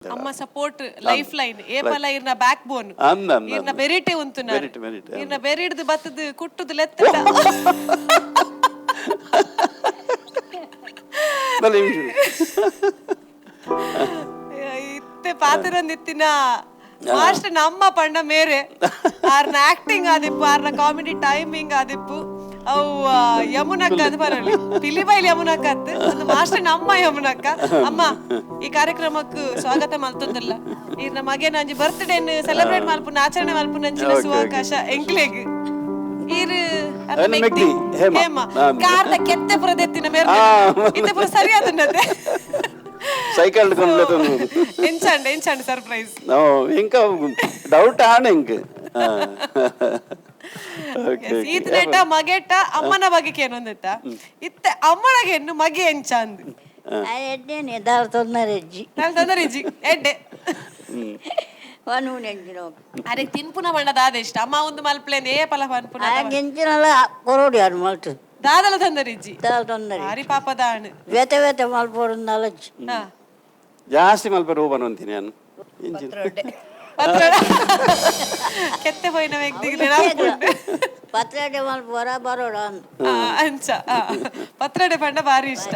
ಅಮ್ಮ support life line ಏಪಲ ಇರ್ನ ಬ್ಯಾಕ್ ಬೋನ್. ಅಂದ್ ಅಂದ್. ಇರ್ನ ಬೆರಿಟೆ ಉಂತುನ. ಬೆರಿಟೆ, ಬೆರಿಟೆ. ಇರ್ನ ಬೆರಿಡ್ದು ಬತ್ತದು ಕುಟ್ಟುದು ಲೆತ್ತ. ಬಲೆ ನಿಮಿಷ. ಇತ್ತೆ ಪಾತೆರೊಂದಿತ್ತಿನ ಮಾಸ್ಟರ್ ನಮ್ಮ ಪಂಡ ಮೇರೆ. ಆರ್ನ ಆಕ್ಟಿಂಗ್ ಆದಿಪ್ಪು, ಆರ್ನ ಕಾಮಿಡಿ ಟೈಮಿಂಗ್ ಆದಿಪ್ಪು, ಅವು ಯಮುನಕ್ಕ ಅಂತ ಬರಲಿ ಪಿಲಿಬೈಲ್ ಯಮುನಕ್ಕ ಅತ್ ಒಂದು ಮಾಸ್ಟರ್ ನಮ್ಮ ಯಮುನಕ್ಕ. ಅಮ್ಮ, ಈ ಕಾರ್ಯಕ್ರಮಕ್ಕೆ ಸ್ವಾಗತ ಮಲ್ತೊಂದಿಲ್ಲ. ಈರ್ನ ಮಗನ ಅಂಜಿ ಬರ್ತ್ಡೇ ಸೆಲೆಬ್ರೇಟ್ ಮಲ್ಪುನ, ಆಚರಣೆ ಮಲ್ಪುನ ಅಂಚಿನ ಸುವಕಾಶ ಎಂಕ್ಲೆಗ್. ಈರ್ ಅರ್ನ ಅರ್ನ ಮೆಗ್ದಿ, ಮೆಗ್ದಿ, ಹೇಮ. ಹೇಮ. ಕಾರ್ದ ಕೆತ್ತೆ ಪುರ ದೆತ್ತಿನ ಮೇರ್ ಇತ್ತೆ ಪುರ ಸರಿಯಾದನ್ನತೆ. ಸೈಕಲ್ ಹಿಡ್ಕೊಂಡು. ಎಂಚಾಂಡ್, ಎಂಚಾಂಡ್ ಸರ್ಪ್ರೈಸ್? ಇಂಕ ಡೌಟ್ ಆಣ ಇಂಕ್. ಓಕೆ. ಈತನೇಟ ಮಗೆಟ ಅಮ್ಮನ ಬಗ್ಗೆ ಕೇನೊಂದಿತ್ತ. ಇತ್ತೆ ಅಮ್ಮನಗೆ ಎನ್ನು ಮಗೆ ಎಂಚ ಅಂದ್. ಎಡ್ಡೇನೆ, ದಾಲ ತೊಂದರೆ ಇಜ್ಜಿ. ನಾನು ತೊಂದರೆ ಇಜ್ಜಿ, ಎಡ್ಡೆ. ವನೂನ್ ಎಂಜಿನ. ಅರೆ, ತಿನ್ಪುನ ಬಣ್ಣ ದಾದ ಇಷ್ಟ ಅಮ್ಮ ಒಂದು ಮಲ್ಪ್ಲೇಂದ ಏ ಪಲ ಪನ್ಪುನ? ಎಂಚಿನಲ ಕೊರೋಡಿ ಯಾರು ಮಲ್ತು. ದಾದಲ ತೊಂದರೆ ಇಜ್ಜಿ. ದಾಲ ತೊಂದರೆ. ಭಾರಿ ಪಾಪದ ಆಣ್. ಬೇತೆ ಬೇತೆ ಮಲ್ಪೊಡು ಅಜ್ಜಿ. ಜಾಸ್ತಿ ಮಲ್ಪೆ ರೂಪ ಅಂತೀನಿ ನಾನು ಇಂಜಿನ್. ಪತ್ರೊಡೆ ಕೆತ್ತೆ ಪೋಯಿನ ವ್ಯಕ್ತಿಗೆ ನೆನಪುಂಡು. ಪತ್ರೊಡೆ ಮಲ್ಪುವರ ಬರೋಡ ಅಂದ್. ಆ, ಅಂಚ. ಆ, ಪತ್ರೊಡೆ ಪಂಡ ಭಾರಿ ಇಷ್ಟ.